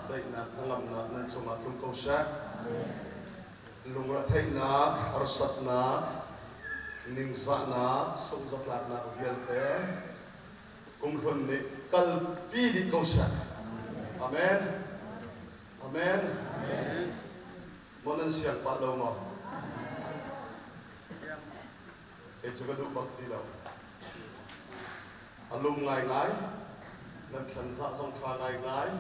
Daihnak hnangamnak nan cungah tlung ko seh. Lungretheihnak, harsatnak, ningzahnak, sungzatlaknak vialte kumhlun nih kalpi dih ko seh. Amen. Amen. Maw nan siang pah lo maw? Kei cu ka duh bak ti lo. A lum ngaingai. Nan thlanzah zong ṭha ngaingai.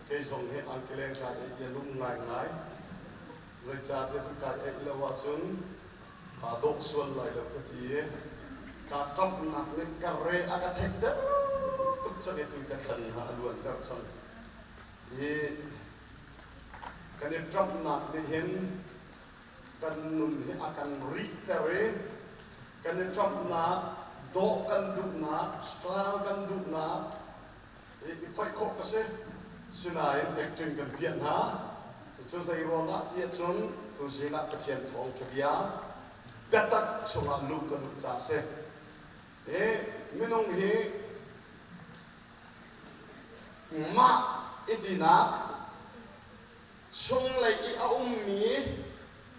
Kei zong hi angkileng kai eih i a lum ngaingai. Zeicahtiah cu kai eih lo ahcun kaa dawh sual lai lo ka ti i kaa ṭamhnak nih ka re a ka theihter tuk cang i tui ka thlan hna a luanter cang. Hi kan i ṭamhnak nih hin kan nun hi a kan rihter i kan i ṭamhnak, dawh kan duhnak, style kan duhnak i phoih khawh a si. Sinain acting kan piah hna. Cucu zei ruangah ti ahcun tuzing ah Pathian thawngṭha bia biatak chungah luh ka duh caah a si. Hi minung hi mah i tinak Chunglei i a ummi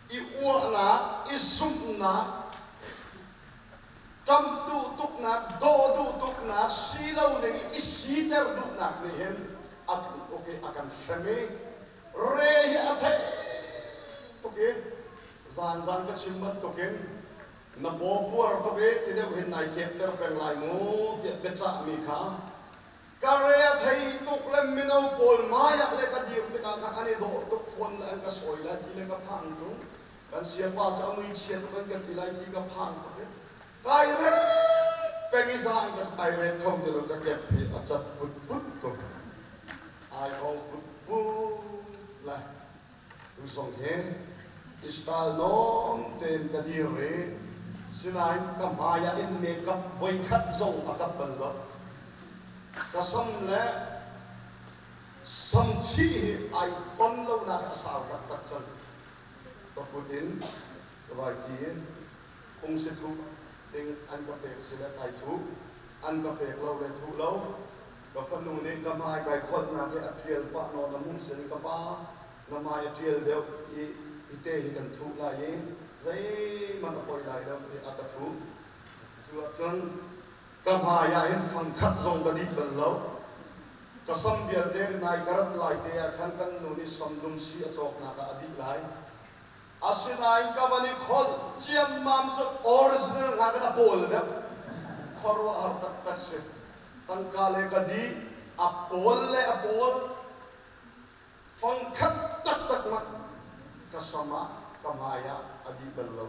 i uahnak, i zumhnak, ṭamh duh tuknak, dawh duh tuknak, si lo ding i i siter duhnak nih hin a kan uk i a kan hrem i re hi a theih tuk i zanzan ka chim bantukin na paw puar tuk i ti deuh hin nai khekter peng lai mu tiah biacahmi kha Ka re a thei tuk le mino pawl hmaiah le ka dir tikah khan an i dawh tuk fawn le an ka sawi lai ti le ka phang ṭung. Kan siapa cu a muichia tuk an ka ti lai ti ka phang tuk i kai ret peng i za an ka kai ret kho ti lo ka kep hi a cat put put ko. Ai ong put put lai. Tu zong hi Israel nawn tein ka dir i sinain ka hmai ah in makeup voikhat zong a kap bal lo. Ka sam le samthih hi ai ton lonak a sau taktak cang. Ka kut in ka vai ti i phungsi thuh ding an ka pek si le kai thuh, an ka pek lo le thuh lo. Ka fanu nih ka hmai kai kholhnak hi a ṭial pah nawn a hmuh sin ka pa na hmai a ṭial deuh i hi te hi kan thuh lai i zeihmanh a poi lai lo ti a ka thuh. Cu ahcun ka hmai ah hin fangkhat zong ka dih bal lo. Ka sam vialte nai ka rat lai te ah khan kan nu nih samdum si a cawknak ah a dih lai. Asinain ka van i kholh ciammam cu original hna kan a pawl deuh. Khuaruahhar taktak si. Tangka le ka dih, a pawl le a pawl. Fangkhat taktak mah ka sam ah, ka hmai ah a dih bal lo.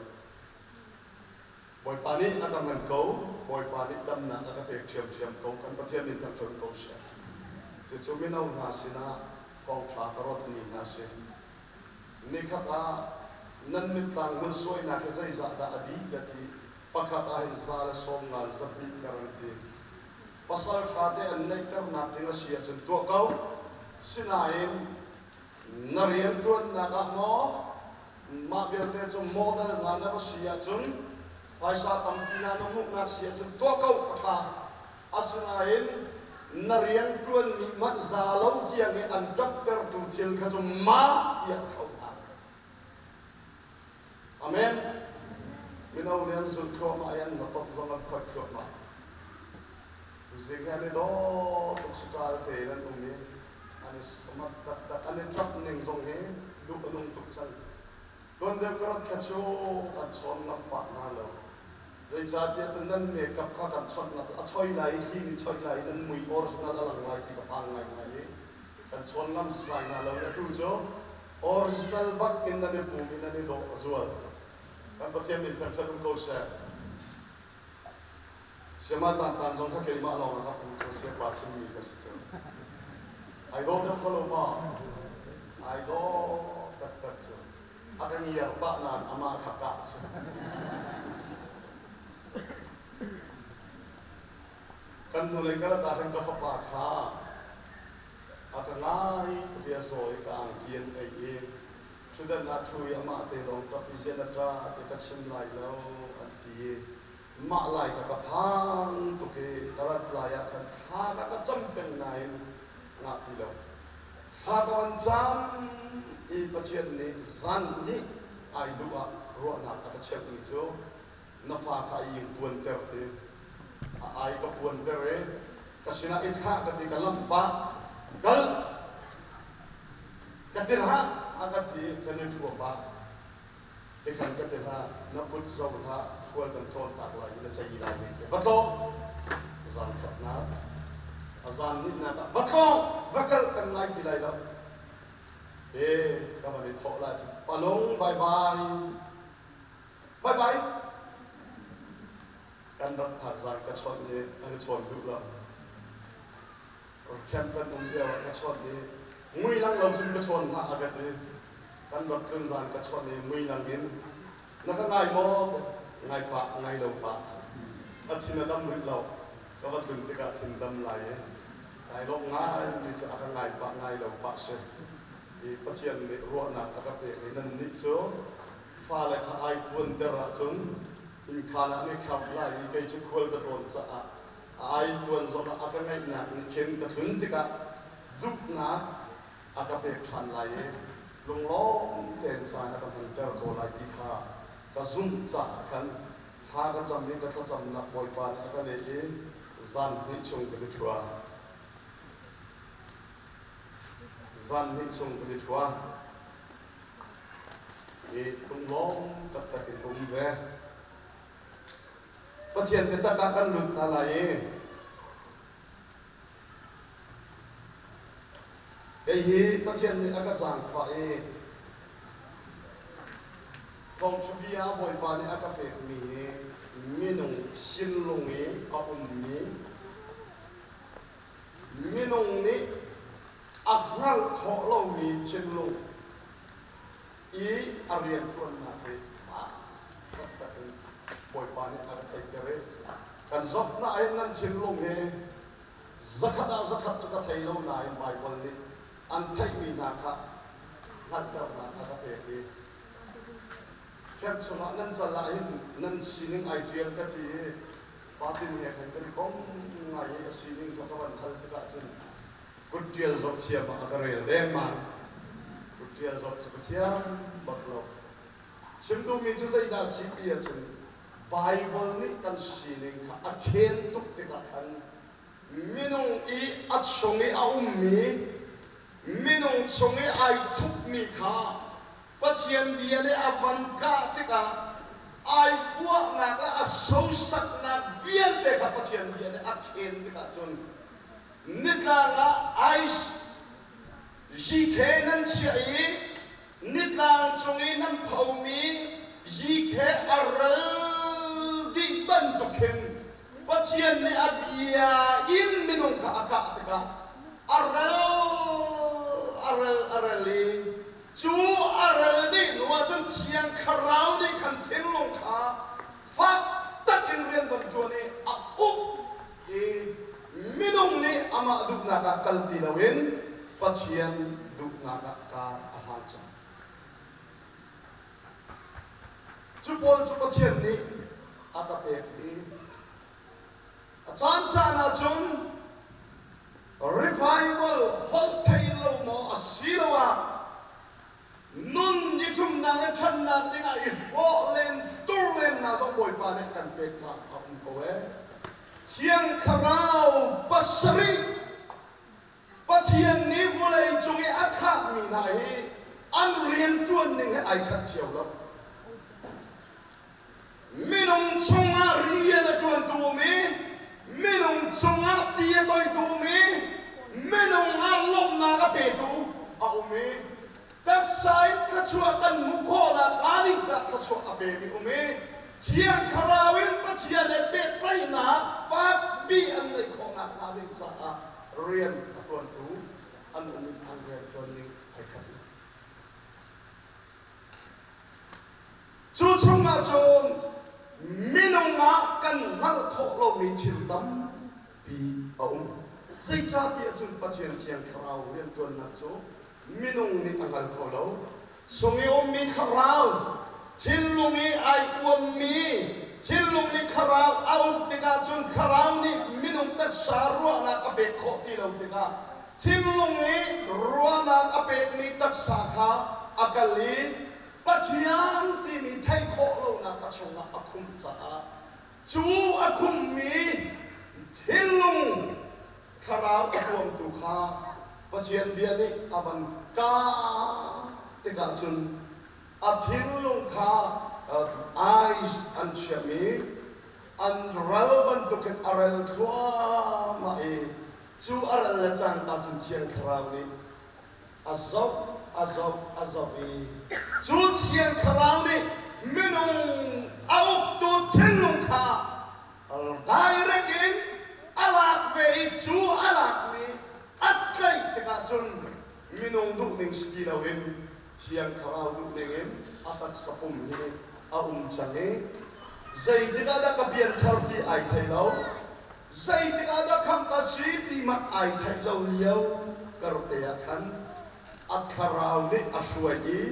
Bawipa nih a ka hman ko, Bawipa nih damnak a ka pek ṭhiamṭhiam ko, kan Pathian min thangṭhat ko seh. Cucu mino hna sinah thawngṭha ka rawtmi hna si. Nikhat ah nan mittlang hmun suainak hi zeizah dah a dih ka ti. Pakhat ah hin za le sawm ngan zat dih ter an ti. Pasal ṭha te an neihternak ding a si ahcun tuah ko. Sinain na rianṭuannak ah maw mah vialte cu model hna na va si ahcun phaisa tampi hna na hmuhnak si ahcun tuah ko a ṭha. Asinain na rianṭuanmi hmanh za lo tiang i an ṭaptertu thil kha cu mah tiah ka thlauh hna. Amen. Mino nih an zulh thluahmah i an motor zong an phoih thluahmah. Tuzing hi an i dawh tuk saṭal tein an um i an i samat taktak, an i ṭap ning zong hi duh a nung tuk cang. Tuan deuh ka rat kha cu kan chawn ngam pah hna lo. Zeicahtiah cun nan makeup kha kan chawnh nga cu a choi lai i thli nih choi lai i nan mui original a lang lai ti ka phang ngaingai i kan chawn ngam sasai hna lo i atu cu original bak in nan i pum i nan i dawh a zual. Kan Pathian min thangṭhat um ko seh. Siama tan tan zong kha keimah lawng ah ka pu cu siapa chimmi ka si cu. Ai dawh deuh ko lo maw? Ai dawh taktak cu. A ka ngiar pah nain amah kha kah a si. Kan hnulei ka rat ah khan ka fapa kha a ka ngai tuk i a zaw i ka angki an ei i ṭhutdan ah ṭhu i amah te lawng ṭap i zian a ṭah ti ka chim lai lo an ti i mah lai kha ka phang tuk i ka rat lai ah khan thla ka ka cam peng nain ngah ti lo. Thla ka van cam i Pathian nih zan hnih ai duh ah ruahnak a ka cheuhmi cu na fa kha a ing puanter ti. A ai ka puanter i ka sinah i thlah ka ti ka lamh pah. Kal ka ti hlah a ka ti kan i ṭhua pah. Tikhan ka ti hlah, na kut zo hlah, khual kan tlawn tak lai i na chei lai ning te. Va tlawng! Zan khatnak, a zan nihnak ah va tlawng! Va kal kan ngai ti lai lo. He, ka van i thawh lai cu palung bye bye. Bye bye. Kan rak phak zan ka chawnh i a ka chawn duh lo. Camp kan um lio ah ka chawnh i mui lang lo cun ka chawn hlah a ka ti. Kan rak tlun zan ka chawnh i mui lang in na ka ngai maw ti ngai pah ngai lo pah. A thin a dam rih lo. Ka va tlun tikah thin dam lai i kai lawmh ngai mi cu a ka ngai pah ngai lo pah si. I Pathian nih ruahnak a ka pek i nannih cu fale kha ai puanter ahcun innkhaan ah an i khamh lai i kei cu khual ka tlawn caah ai puan zongah a ka ngaihnak nih khin ka tlun tikah duhnak a ka pek ṭhan lai i lunglawm tein caan a ka hmanter ko lai ti kha ka zumh caah khan thla ka cam i ka thlacamnak Bawipa nih a ka leh i zan hnih chung ka ti ṭhua. Zan hnih chung ka ti ṭhua. I lunglawm taktak in ka um ve. Pathian biatak ah kan lut hna lai i kei hi Pathian nih a ka zaangfah i thawngṭha bia Bawipa nih a ka pekmi hi minung thinlung i a ummi minung nih a hngalh khawh lomi thinlung i a rianṭuannak hi fak taktak in Bawipa nih a ka theihter i kan zawtnak hin nan thinlung hi zakhat ah zakhat cu ka thei lo nain Baibal nih an theihmi hna kha hngalhternak a ka pek i camp chungah nan cal ah hin nan sining ai ṭial ka ti i Patin he khan kan i kom ngai i a sining kha ka van hal tikah cun Kut ṭial zoh thiam ah a ka rel dengmang. Kut ṭial zoh cu ka thiam bak lo. Chim duhmi cu zeidah a si ti ahcun Baibal nih kan sining kha a khen tuk tikah khan minung i a chung i a ummi, minung chung i ai thupmi kha Pathian bia nih a van kah tikah ai uahnak le a sosaknak vialte kha Pathian bia nih a khen tikah cun Nitlang ah ice zikhe nan chiah i nitlang cung i nan phomi zikhe a ral dih bantuk hin Pathian nih a bia in minung kha a kah tikah a ral a ral a ral i cu a ral dih hnu ah cun Thiang Thlarau nih khan thinlung kha fak tak in rian van ṭuan i a uk i minung nih amah duhnak ah kal ti loin Pathian duhnak ah kar a hlang cang. Cu pawl cu Pathian nih a ka pek i a caancaan ahcun revival holh thei lo maw asiloah Nun i ṭhumnak le ṭhatnak dingah i hrawh len tur len hna zong Bawipa nih a kan pek caah a um ko ee. Thiang Thlarau pasarih Pathian nih vawlei cung i a thlahmi hna hi an rianṭuan ning he ai khat cio lo. Minung chungah rian a ṭuantu um i minung chungah ti a toitu um i minung ah lawmhnak a petu a um i taksa in thluachuah kan hmuh khawhnak hnga ding caah thluachuah a pemi um i Thiang Thlarau in Pathian he pehtlaihnak fakpi an ngeih khawhnak hnga ding caah rian a ṭuantu an um i an rianṭuan ning ai khat lo. Cu chungah cun minung ah kan hngalh khawh lomi thil tampi a um. Zeicahtiah cun Pathian Thiang Thlarau rianṭuannak cu minung nih a hngal kho lo. Chung i ummi thlarau, thinlung i ai uammi thinlung nih thlarau a um tikah cun thlarau nih minung taksa ruahnak a pek khawh ti lo tikah. Thinlung i ruahnak a pekmi taksa kha a kal i Pathian timi theih khawh lonak a chungah a khumh caah cu a khumhmi thinlung thlarau a tuamtu kha Pathian bia nih a van kah tikah cun a thinlung kha ice an chiahmi an ral bantukin a rel thluahmah i cu a ral le cangka cun Thiang Thlarau nih a zoh a zoh a zoh i cu Thiang Thlarau nih minung a uktu thinlung kha direct in a lak ve i cu a lakmi a tlaih tikah cun minung duhning si ti loin Thiang Thlarau duhning in a taksa pum hi a um cang i zeitik ah dah ka pianthar ti ai thei lo, zeitik ah dah khamh ka si ti hmanh ai theih lo lio karte ah khan a thlarau nih a hruai i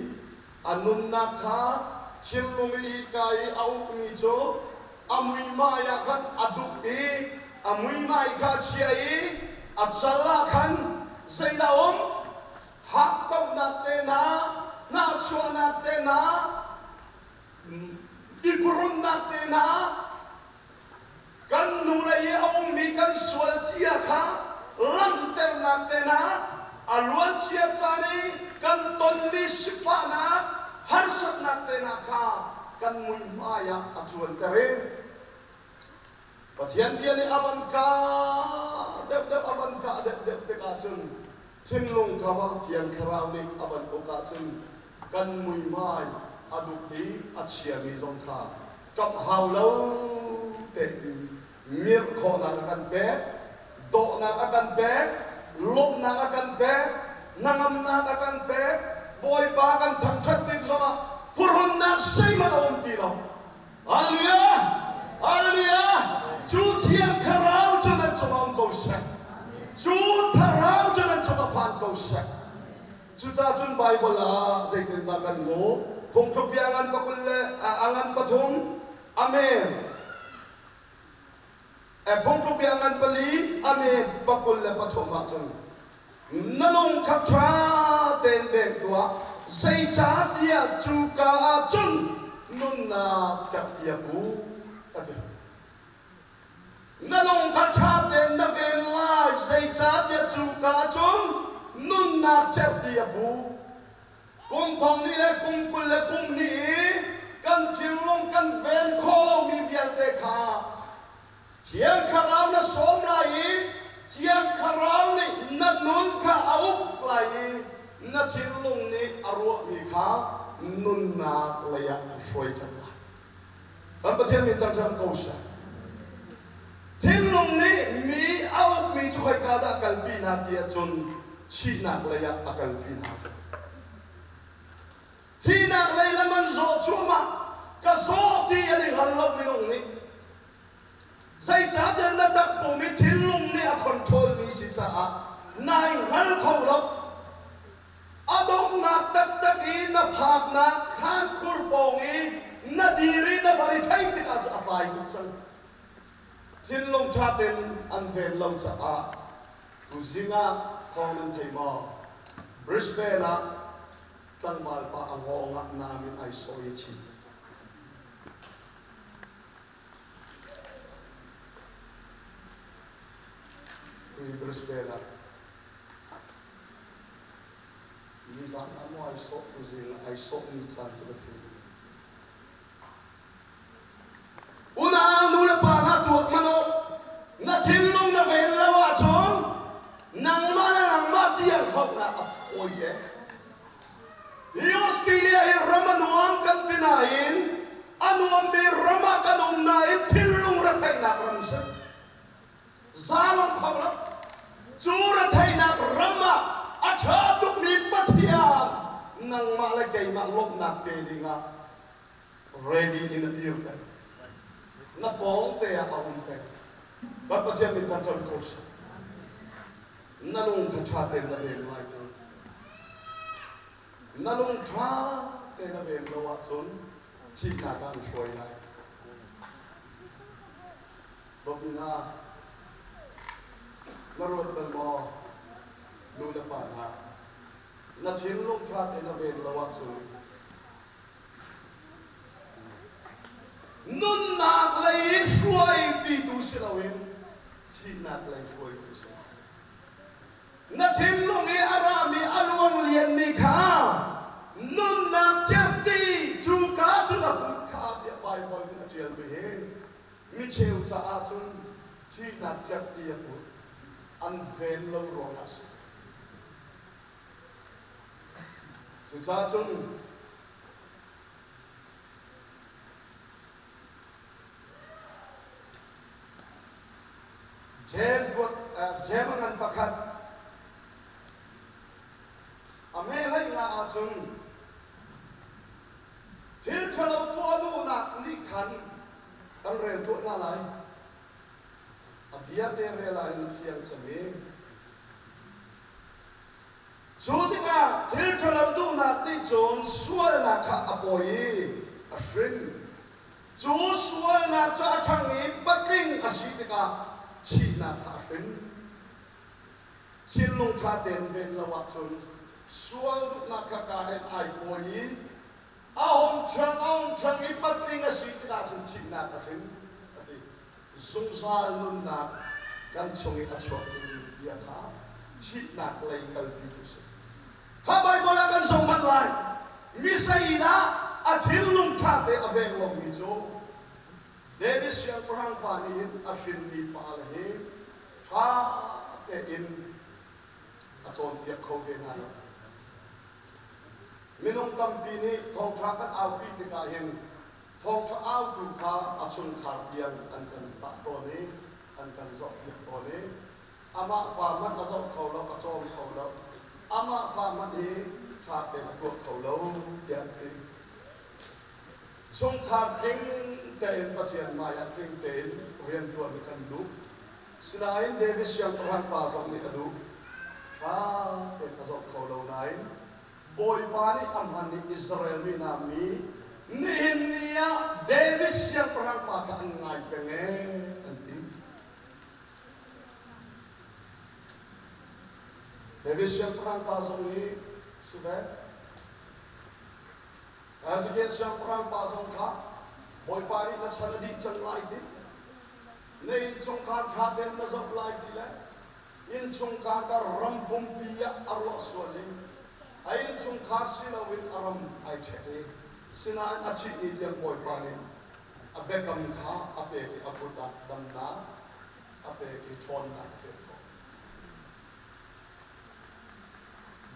a nunnak kha thinlung i hika i a ukmi cu a muihmai ah khan a duk i a muihmai kha a chia i a cal ah khan zeidah a um? Hakkauhnak te hna, hnahchuahnak te hna, i purunnak te hna, kan hnulei i a ummi kan sual cia kha langhternak te hna, a luancia caan i kan tonmi sifahnak, harsatnak te hna kha kan muihmai ah a cuanter i Pathian bia nih a van kah deuhdeuh a van kah deuhdeuh tikah cun thinlung kha Thiang Thlarau nih a van uk ahcun kan muihmai a duk i a chiami zong kha ṭap hau lo tein mirh khawhnak a kan pek, dawhnak a kan pek, lawmhnak a kan pek, hnangamnak a kan pek, Bawipa kan thangṭhat tik zongah phuhrunnak zeihmanh a um ti lo. Hallelujah! Hallelujah! Cu Thiang Thlarau cu nan cungah um ko seh. Cu Thlarau cu nan cungah phan ko seh. Cucaah cun Baibal ah zeitindah kan hmuh? Phungthluk bia ngan pakul le a ngan pathum. Amen. Phungtluk bia ngan pali amen 23 ahcun na lung kha ṭha tein veng tuah, zeicahtiah cuka ah cun nunnak cerhti a pu, a ti. Na lung kha ṭha tein na ven lai, zeicahtiah cuka ah cun nunnak cerhti a pu. Kum thong hnih le kum 20 le kum hnih i kan thinlung kan ven khawh lomi vialte kha Thiang Thlarau na sawm lai i Thiang Thlarau nih na nun kha a uk lai i na thinlung nih a ruahmi kha nunnak lei ah an hruai cang lai. Kan Pathian min thangṭhat ko seh. Thinlung nih mi a ukmi cu khoika dah kalpi hna ti ahcun thihnak lei ah a kalpi hna. Thihnak lei lam an zawh cuahmah. Ka zawh ti an i hngal lo minung nih. Zeicahtiah na takpum hi thinlung nih a control mi si caah nai hngal kho lo. A donghnak taktak i na phaknak thlankhur pawng i na dir i na van i theih tikah cu a tlai tuk cang. Thinlung ṭha tein an ven lo caah tuzing ah thawng nan thei maw? Brisbane ah tlangval pa a ngawng ah nam in ai sawh i a thi. Hi Brisbane ah nizan ah maw ai sawh tuzing ah ai sawh ni caan cu ka thei. Unau nu le pa hna tuak hmanh u, na thinlung na ven lo ahcun nangmah le nangmah tiang khawmhnak a fawi te. Hi Australia hi ram a nuam kan ti nain a nuammi ram ah kan um nain thinlung retheihnak ram si. Zalong kho lo. Cu retheihnak ram ah a ṭha tukmi Pathian nangmah le keimah lawmhnak pe dingah ready in a dir peng. Na pawng te ah a um peng. Kan Pathian min thangṭhat ko seh. Na lung kha ṭha tein na veng lai tu. Na lung ṭha tein na ven lo ahcun thihnak ah an hruai lai. Dawtmi hna, na ruat bal maw? Na thinlung ṭha tein na ven lo ahcun nunnak lei hruaipitu si loin thihnak lei hruaitu si. Na thinlung i a rami a luang lianmi kha nunnak cerhti cuka cu na put kha tiah Baibal nih a ṭialmi hi micheu caah cun thihnak cerhti a put an ven lo ruangah a si. Cucaah cun Jeim kuat Jeim a ngan pakhat a hme hlei nga ahcun thil ṭhalo tuah duhnak nih khan kan rel tuah hna lai. A bia te rel ah hin fiang cem i Cu tikah thil ṭhalo duhnak nih cun sualnak kha a pawi i a hrin. Cu sualnak cu a ṭhang i patling a si tikah thihnak kha a hrin. Thinlung ṭha tein ven lo ahcun sual duhnak kha kaa in ai pawi i a hung ṭhang a hung ṭhang i patling a si tikah cun thihnak a hrin, a ti. Zungzal nunnak kan chung i a chuak dingmi bia kha thihnak lei kalpi tu si. Kha Baibal ah kan zoh hmanh lai. Mi zeidah a thinlung ṭha te a veng lomi cu David siangpahrang pa nih hin a hrinmi fale hi ṭha tein a cawnpiak kho ve hna lo. Minung tampi nih thawngṭha kan aupi tikah hin Thawngṭha autu kha a chungkhar tiang an kan tah tawn i an kan zohpiak tawn i amah fa hmanh a zoh kho lo, a cawm kho lo, amah fa hmanh hi ṭha tein a tuah kho lo tiah an ti. Chungkhar tling tein Pathian hmaiah tling tein rianṭuan hi kan duh. Sinain David siangpahrang pa zong nih a duh. Ṭha tein a zoh kho lo nain Bawipa nih a hman i Israel mi hna mi nihin ni ah David siangpahrang pa kha an ngai peng ee an ti. David siangpahrang pa zong hi si ve. Ezekiel siangpahrang pa zong kha Bawipa nih na chan a dih cang lai ti, na innchungkhar ṭha tein na zoh lai ti le Innchungkhar kha ram pumpi ah a ruah sual i a innchungkhar si loin a ram ai ṭhek i sinain a thih ni tiang Bawipa nih a biakam kha a pek i a kut ah damnak a pek i ṭhawnnak a pek ko.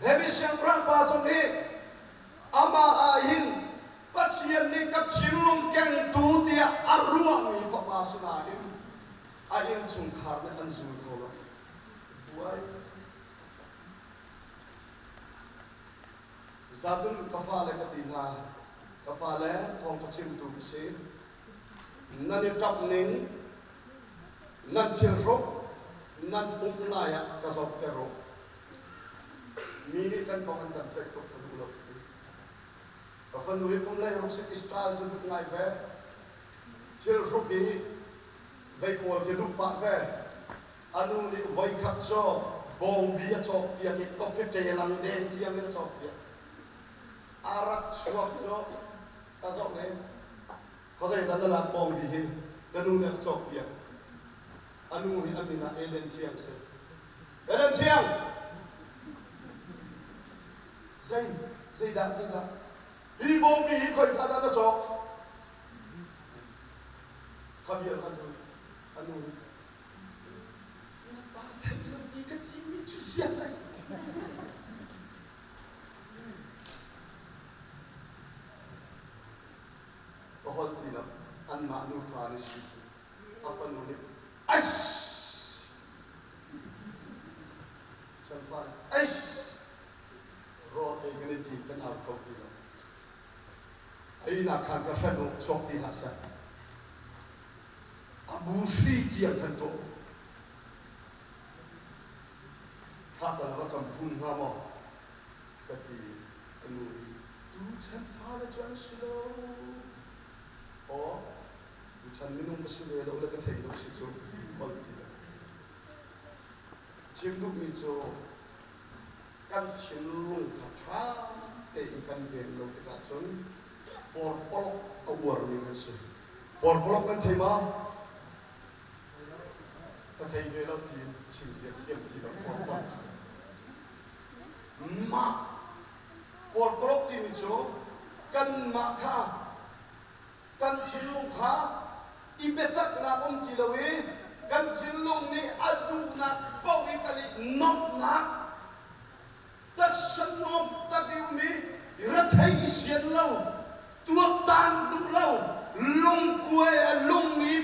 David siangpahrang pa zong hi amah ah hin Pathian nih ka thinlung kengtu tiah a ruahmi fapa sinain a innchungkhar nih an zul kho lo. Buai Cucaah cun ka fale ka ti hna, ka fale thawngṭha chimtu ka si. Nan i ṭap ning, nan thilhruk, nan pumh lai ah ka zohter u. Mi nih kan kong an kan ceih tuk ka duh lo ka ti. Ka fanu hi kum 16 si Israel cu duh ngai ve. Thilhruk i Vei pawl khi duh pah ve. A nu nih voikhat cu bawngbi a cawkpiak i coffee ṭe lang deng tiang in a cawkpiak. A rak chuak cu ka zoh ne. Khuazei dah na lak bawngbi hi ka nu nih a ka cawkpiak. A nu hi a min ah Eden Thiang si. Eden Thiang! Zei, zeidah, zeidah? Hi bawngbi hi khoika dah na cawk? Kha vial kha nu a nu nih na pa theih lomi ka timi cu siang ai ka holh ti lo anmah nufa nih si cu a fanu nih ais chanfa nih ais rawl ei kan i tim kan au kho ti lo Einak khan ka hran awk chuak ti hlah seh. A bu hri tiang khan tuah u. Thla tal va cam phum hnga maw? Ka ti. A nu nih, tuchan fale cu an si lo. Aw, tuchan minung ka si ve lo le ka thei lo si cu holh ti lo. Chim duhmi cu kan. Kan thinlung kha ṭha tein kan ven lo tikah cun porpolok a uarmi kan si. Porpolok kan thei ma? Ka thei ve lo tiin chim thiam thiam ti lo porpolok. Mah porpolok timi cu kanmah kha kan thinlung kha i biataknak um ti lo i kan thinlung nih a duhnak paoh i kal i nuamhnak taksa nuam tak i um i rethei i sian lo tuaktan duh lo lungkuai a lung i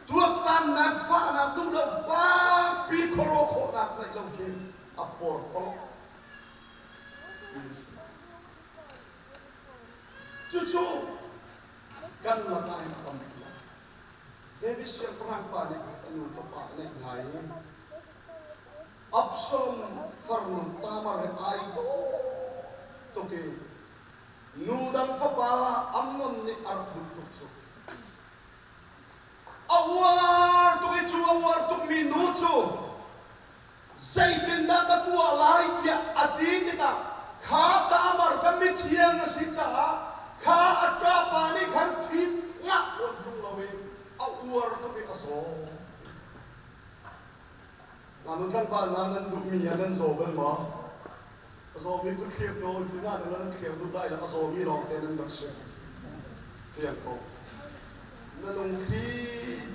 tuaktannak fahnak duh lo fakpi khuaruah khawhnak ngeih lo khi a porpolok mi an si. Cucu kan lakah hin a tampi lai. David siangpahrang pa nih fanu fapa a neih hna i Absalom farnu Tamar he ai dawh tuk i nu dang fapa Amnon nih a rak duh tuk cu. A uar tuk i cu a uar tukmi nu cu Zeitindah ka tuah lai tiah a ti tikah kha Tamar ka mithiang a si caah kha a ṭapa nih khan ṭhit ngah fawn ṭung lo i a uar tuk i a zaw. Ngaknu tlangval hna nan duhmi ah nan zaw bal maw? A zawmi kut thlir tu ti na nan thlir duh lai lo a zawmi lawngte nan rak si. Fiang ko. Na lungthli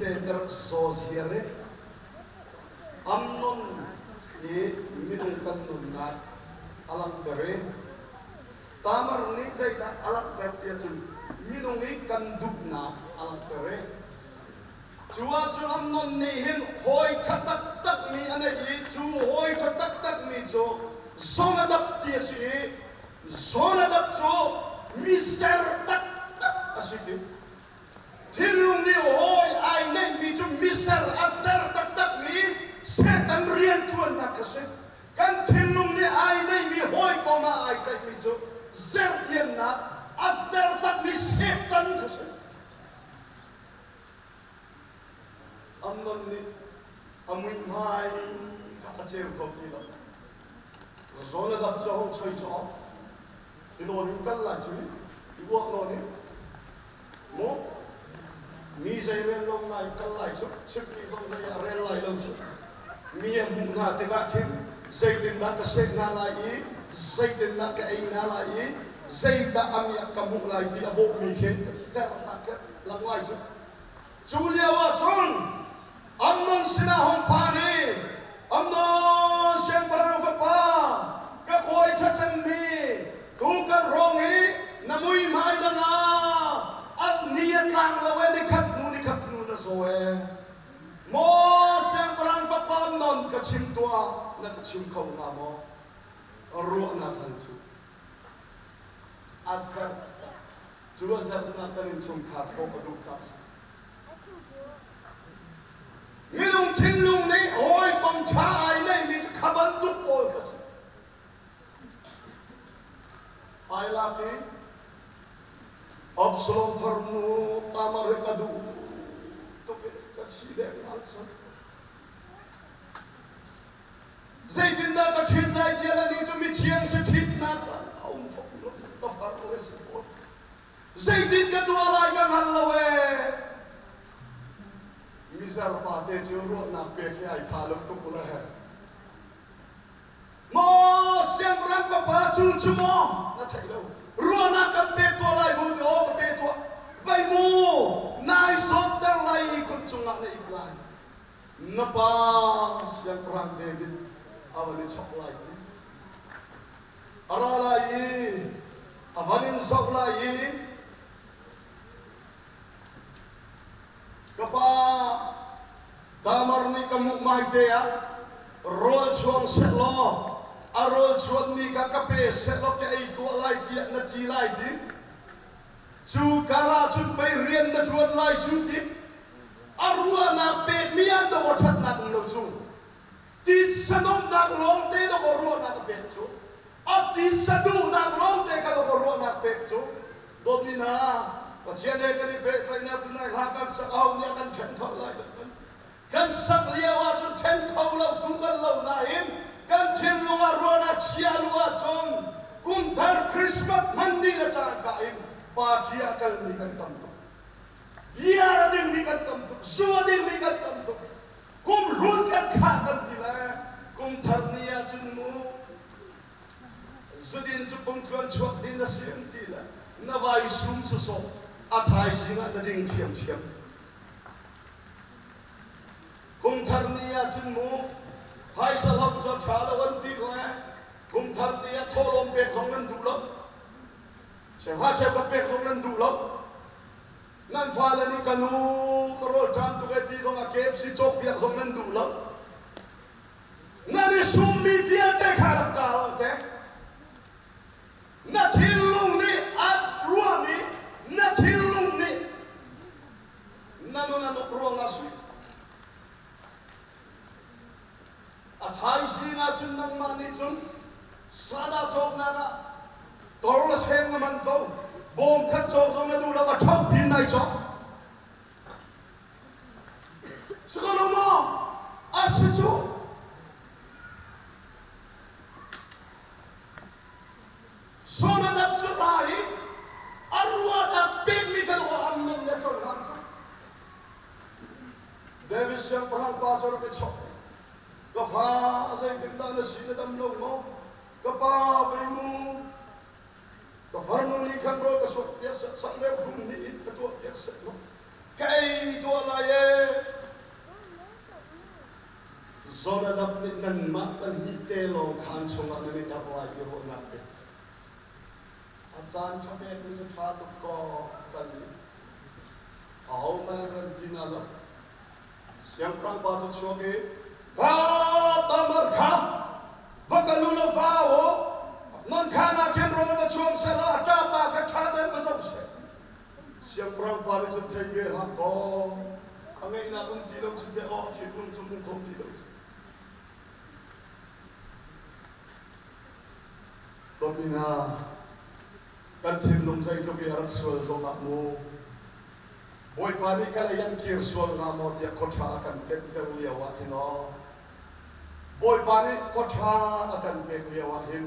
te na rak zaw ziar i Amnon i minung kan nunnak a langhter i Tamar nih zeidah a langhter ti ahcun minung i kan duhnak a langhter i cu ahcun Amnon nih hin hawi ṭha taktakmi a neih i cu hawi ṭha taktakmi cu Jonadab ti a si i Jonadab cu miser taktak a si ti. Thinlung nih hawi ai neihmi cu miser a ser taktakmi Satan rianṭuannak kha si. Kan thinlung nih ai neihmi hawikom ah ai tlaihmi cu zertiannak a ser takmi Satan kha si. Amnon nih a muihmai kha a ceu kho ti lo. Jonadab cu a hung choi cu hi nawn in kal lai cu i uak nawn in Maw mi zei rel lo ngai kal lai cu chimmi zong zei a rel lai lo cu mi a hmuh hna tikah khin zeitindah ka seh hna lai i zeitindah ka ei hna lai i zeidah a miak ka hmuh lai ti a bawhmi khi zernak khi lang lai cu cu lio ah cun Amnon sinah hung phan i Amnon siangpahrang fapa ka kawi ṭha cemmi tukar hrawng hi na muihmai dang ah an ni a tlang lo e nikhat hnu nikhat hnu na zaw e maw siangpahrang fapa Amnon ka chim tuah na ka chim kho hnga maw ruahnak hal cu a zerh cu a zerhnak kan innchungkhar hrawk a duh caah a si. Minung thinlung nih hawikom ṭha ai neihmi cu kha bantuk pawl kha si. Ai lak i Absalom farnu Tamar hi ka duh tuk i ka thi dengmang cang. Zeitindah ka ṭhit lai tiah anih cu mithiang si ṭhitnak a um fawn lo, ka farnu a si fawn. Zeitin ka tuah lai ka hngal lo ee. Mizar pa te cu ruahnak pek hi ai tha lo tuk le. Maw siangpahrang fapa cu cu maw na theih lo. Ruahnak kan pek tuah lai mu ti aw ka pe tuah. Vai mu nai zawtter lai i khut cungah na ip lai. Na pa siangpahrang David a van i chok lai ti. A ra lai i a van in zoh lai i ka pa Tamar nih ka muhmai te ah rawl chuang sehlaw a rawl chuanmi kha ka pe sehlaw ka ei tuah lai tiah na ti lai ti cu kar ah cun pei rian na ṭuan lai cu ti a ruahnak pekmi an dawh ṭhatnak um lo cu Titsa nomhnak lawngte dawkaw ruahnak a pek cu a titsa duhnak lawngte kha dawkaw ruahnak pek cu dawtmi hna Pathian he kan i pehtlaihnak tunai hla kan sak aho nih a kan ṭhen kho lai lo kan kan sak lio ahcun ṭhen kho lo tu kan lo nain kan thinlung ah ruahnak chia lu ahcun Christmas hman dih le cangka in party ah kalmi kan tam tuk. Beer a dingmi kan tam tuk, zu a dingmi kan tam tuk. Kum hlun kan thlah kan ti le kum thar ni ah cun mu zudin cu pungtluan chuak din a si an ti le na vai sum sawsawh a thaizing ah na ding ṭhiamṭhiam. Kum thar ni ah cun mu phaisa hloh cu a ṭha lo an ti le kum thar ni ah thawhlawm pek zong nan duh lo. Cheuhra cheukhat pek zong nan duh lo. Nan fale nih ka nu ka rawlṭam tuk e ti zong ah KFC cawkpiak zong nan duh lo. Nan i summi vialte kha rak kaa lo te. Na thinlung nih a ruahmi na thinlung nih na nun a nuk ruang ah si. A thaizing ah cun nangmah nih cun sadah cawknak ah tor le seng na man ko. Bawm khat cawk zong na duh lo, a ṭho pin nai cawk. Si ko lo maw? A si cu. Jonadab cu ra i a ruahnak pekmi kha dawh ah Amnon nih a cohlan cu. David siangpahrang pa cu a rak i chawk. Ka fa zeitindah na si na dam lo maw? Ka pa vei mu. Ka farnu nih khan rawl ka chuah piak seh, changreu hlum nih in ka tuah piak seh law ka ei tuah lai ee. Jonadab nih nanmah pahnih te lawng khaan chungah nan i erh lai ti ruahnak pek. A caan ṭha pekmi cu ṭha tuk kaw kal i ahohmanh an ran ti hna lo. Siangpahrang pa cu chuak i, Kha Tamar kha va kal u law va u, nan khaan ah khin rawl va chuang seh law a ṭapa kha ṭha tein va zoh seh. Siangpahrang pa nih cun thei ve hlah kaw, a ngeihnak um ti lo cu teh aw a thinlung cu hmu kho ti lo cu. Dawtmi hna, kan thinlung zeitluk i a rak sual zongah mu, Bawipa nih ka lei an kir sual hnga maw tiah khuaṭha a kan pemhter lio ah hin aw, Bawipa nih khuaṭha a kan pek lio ah hin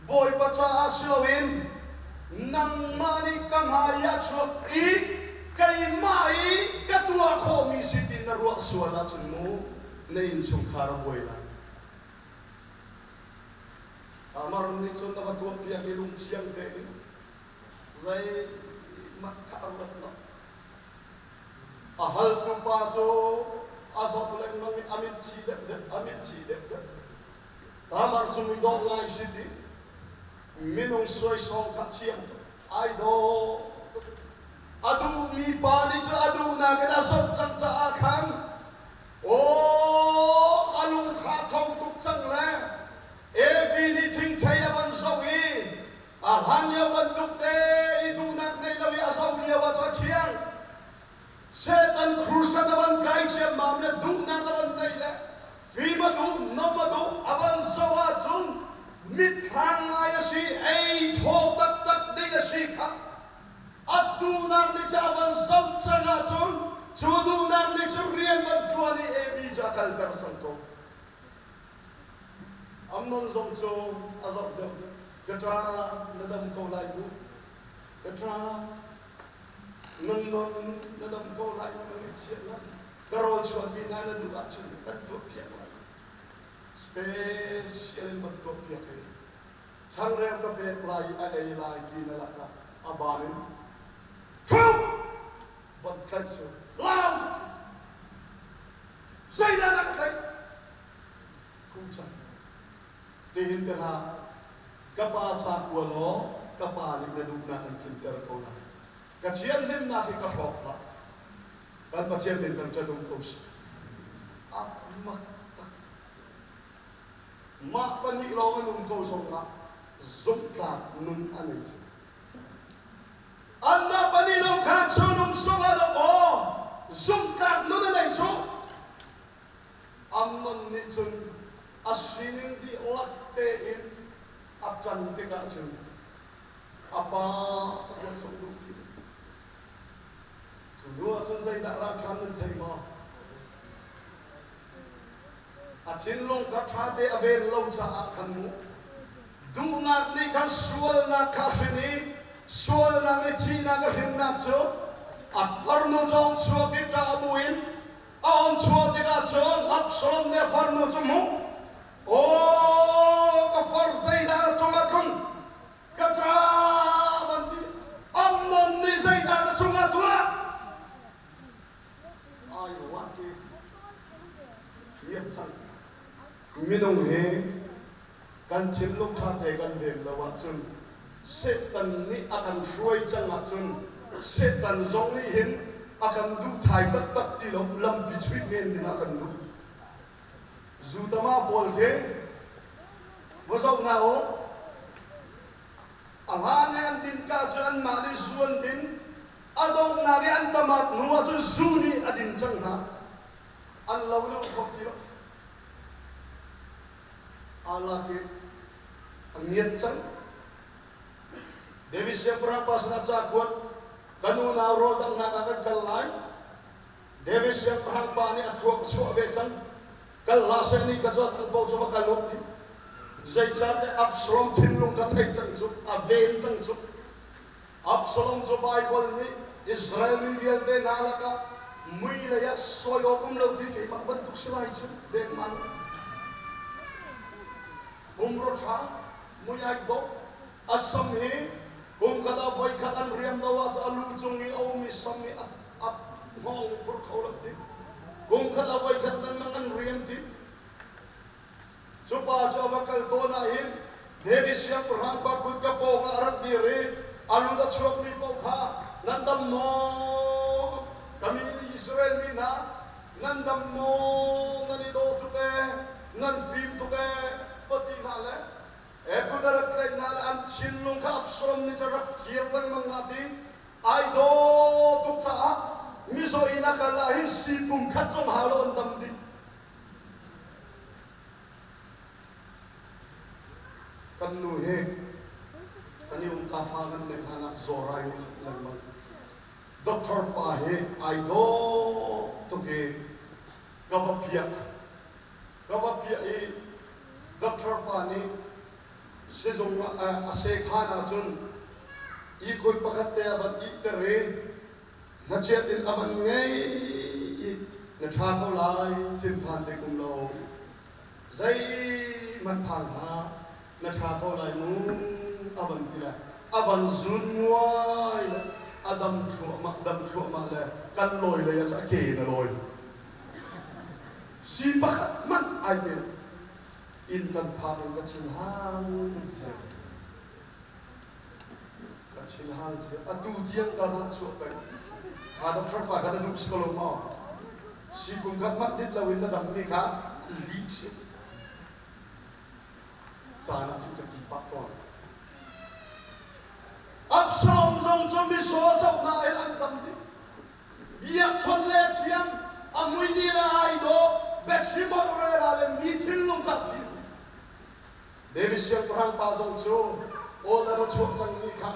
Bawipa caah si loin nangmah nih ka hmai i a chuak i keimah i ka tuah khawhmi si ti na ruah sual ahcun mu na innchungkhar a buai lai. Amar nih cun a va tuahpiak i lungthiang tein zeihmanh kha a ruat lo. A haltu pa cu a zoh lengmang i a mitthi deuhdeuh, a mitthi deuhdeuh. Tamar cu muidawh ngai si ti minung suaisawng kha thiam tuk, ai dawh tuk. A duhmi pa nih cun a duhnak in a zoh cang caah khan aw a lung kha a tho tuk cang le Evi nih thingthei a van zoh i a hlan lio bantuk te i duhnak nei lo i a zoh lio ah cun a thiang. Satan crusade a van kai ciammam le duhnak a van neih le fim a duh, nom a duh a van zoh ahcun mitthlang ngai a si, ei thaw taktak ding a si kha. A duhnak nih cu a van zoh cang ahcun cu duhnak nih cun rian van ṭuan i Evi cu a kalter cang ko. Amnon zong cu a zoh deuh deuh. Ka ṭa na dam ko lai mu. Ka ṭa nan non na dam ko lai mu na ngaihchia la. Ka rawl chuanmi hna na duh ahcun kan tuahpiak lai. Special in van tuahpiak i changreu ka pek lai i a ei lai ti na lakah a baan in thup van tlaih cu lau tuk cu. Zeidah na ka tlaih? Kucang. Tihin te hlah. Ka pa ca kua law ka pa nih na duhnak an tlinter ko lai. Ka thianhlimnak hi ka hrawk hlah. Kan Pathian min kan ṭan um ko sih. A mak taktak. Mah pahnih lawng an um ko zongah zumhtlak nun a nei cu. Anmah pahnih lawng khan chun um sung ah dawh aw zumhtlak nun a nei cu. Amnon nih cun a sining dihlak tein a ṭan tikah cun a pa cakuat zong duh ti lo. Cu hnu ah cun zeidah ra ṭhan nan thei maw? A thinlung kha ṭhate a ven lo caah khan mu duhnak Duhnak nih khan sualnak kha a hrin i sualnak nih thihnak a hrinnak cu a farnu cawng chuak i ṭah buin a hung chuah tikah cun Absalom nih a farnu cu hmuh. Aw ka far zeidah na cungah tlung? Ka ṭa van ti. Amnon nih zeidah na cungah tuah? Ai ruah ti. Ngiat cang. Minung hi kan thinlung ṭhate kan ven lo ahcun Satan nih a kan hruai cang ahcun Satan zong nih hin a kan duh thai taktak ti lo lampi chuih men ding ah a kan duh. Zutama pawl khi va zoh hna u. A hlan i an din ka cu anmah nih zu an din. A donghnak i an tamat hnu ahcun zu nih a din cang hna. An lo in an um kho ti lo. Aa lak i a ngiat cang. David siangpahrang pa sinah ca kuat, kan unau rawl danghnak ah kan kal lai. David siangpahrang pa nih a thluak a chuah ve cang. Kal hlah seh ni ka cu a thang paoh cu va kal u ti. Zeicahtiah Absalom thinlung ka theih cang cu, a ven cang cu. Absalom cu Baibal nih Israel mi vialte hna lakah mui lei ah sawi awk um lo ti keimah bantuk si lai cu dengmang. Pumrua ṭha, mui ai dawh, a sam hi kum khat ah voi khat an riam lo ahcun a lu cung i a ummi sam hi a a hngawng phur kho lo ti. Kum khat ah voi khat lengmang an riam ti. Cu pa cu a va kal tawn ahhin David siangpahrang pa kutka pawngah a rak dir i a lut a chuakmi paoh kha nan dam maw? Ka mi Israel mi hna, nan dam maw? Nan i dawh tuk ee, nan fim tuk ee, va ti hna le kut a rak tlaih hna le an thinlung kha Absalom nih cun rak fir lengmang hna ti ai dawh tuk caah mizaw inn a kal ahhin sii pum khat zong hau lo an dam dih. Kan nu hi kan i umka fa kan neih hlan ah zawrai in fak lengmang. Doctor pa hi ai dawh tuk i ka va piah. Ka va piah i doctor pa nih sizung ah a sekhan ahcun ihkhun pakhat te a van ihter i Hngachiat in a van ngei i na ṭha ko lai, thinphan ding um lo. Zeihmanh phang hlah, na ṭha ko lai mu, a van ti le a van zun nguai le a dam thluahmah, dam thluahmah le kan lawi lei ah cun a ke in a lawi. Si pakhat hmanh ai pe lo. Inn kan phak in ka thinhang zia. Ka thinhang si. Atu tiang ka dah chuah peng. Kha doctor pa kha na duh si ko lo maw? Si kum khat manh dit loin na dammi kha lih si. Caan ah cun ka ti pah tawn. Absalom zong cu misaw zohnak in an dam dih. Biakchawnh le thiam, a mui nih le ai dawh, biachim a rel ah le mi thinlung kha fim. David siangpahrang pa zong cu order a chuah cangmi kha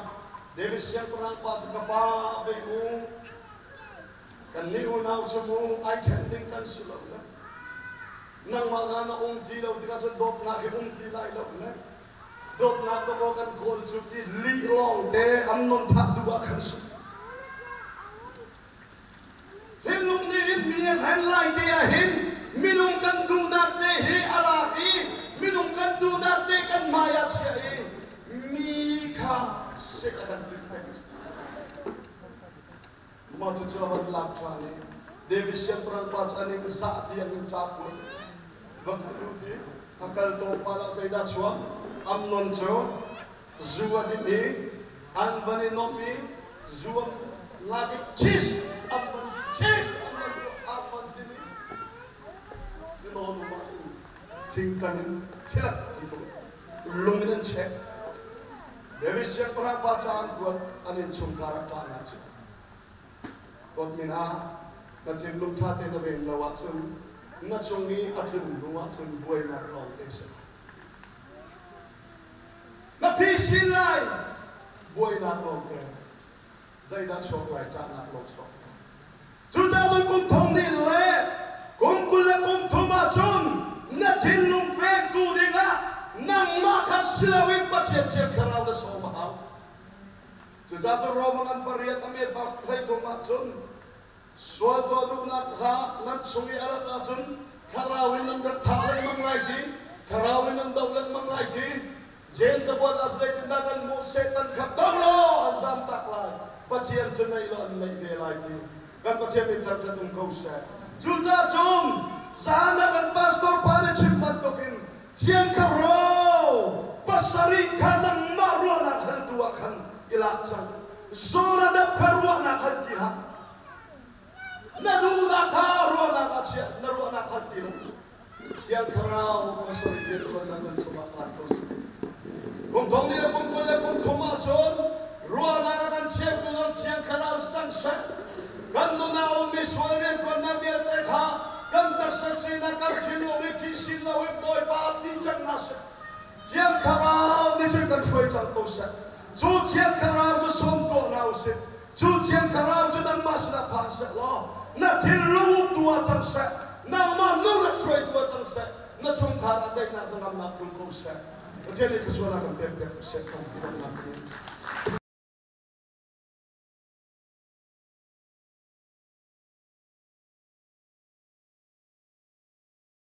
David siangpahrang pa cu ka pa vei mu kannih unau cu mu ai ṭhen ding kan si lo le nangmah na na um ti lo tikah cun dawtnak hi um ti lai lo le dawtnak dawkaw kan kawl cu ti lih lawng te Amnon thah duh ah khan si. Thinlung nih hin mi a hlen lai te ah hin minung kan duhnak te hi a lak i minung kan duhnak te kan hmai ah chiah i mi kha sik a kan timh peng. Mah cucu a van lak ṭhan i David siangpahrang pa cu an in zah tiang in ca kuat va kal u ti a kal tlawmpal ah zeidah chuak Amnon cu zu a din i an van i nuamh i zu an lak i cheese an van ti cheese an van tuah an van din i tinawn um ah hin thingtan in thilak an tuk lung in an chek. David siangpahrang pa ca an kuat an innchungkhar ah ṭahnak cu dawtmi hna na thinlung ṭha tein na ven lo ahcun na cung i a tlun hnu ahcun buainak lawng te a si lai. Na phisin lai buainak lawngte zeidah chuak lai ṭahnak lawng chuak lai. Cucaah cun kum thong nih le kum 23 ahcun na thinlung fektu dingah na Nangmah kha si loin Pathian Thiang Thlarau na sawm a hau. Cucaah cun Roma ngan pariat a met bak 13 ahcun sual tuah duhnak kha nan chung i a rat ahcun thlarau in nan rak thah lengmang lai ti, thlarau in nan doh lengmang lai ti. James cakuat ah zeitindah kan hmuh Satan kha doh law an zamtak lai, Pathian cu naih law an naih ve lai ti. Kan Pathian min thangṭhat um ko seh. Cucaah cun zan ah kan pastor pa nih chim bantukin Thiang Thlarau pasarih kha nangmah ruahnak haltu ah khan i lak cang. Jonadab kha ruahnak hal ti hlah. Na duhnak kha ruahnak ah chiah, na ruahnak hal ti lo. Thiang Thlarau pasarih rianṭuannak nan chungah phan ko seh. Kum thong ni le kum 20 le kum thum ahcun ruahnak a kan cheutu zong Thiang Thlarau si cang seh. Kan nun ah a ummi sual rianṭuannak vialte kha kan taksa sinak kan thinlung i phisin loin Bawipa ti cang hna seh. Thiang Thlarau nih cun kan hruai cang ko seh. Cu Thiang Thlarau cu sawm tuah hna usih. Cu Thiang Thlarau cu nangmah sinah phan seh law na thinlung uktu ah cang seh. Nangmah nun ah hruaitu ah cang seh. Na chungkhar ah daihnak hnangamnak tlung ko seh. Pathian nih thluachuahnak kan pek piak ko seh. Tampi lawmhnak kan in.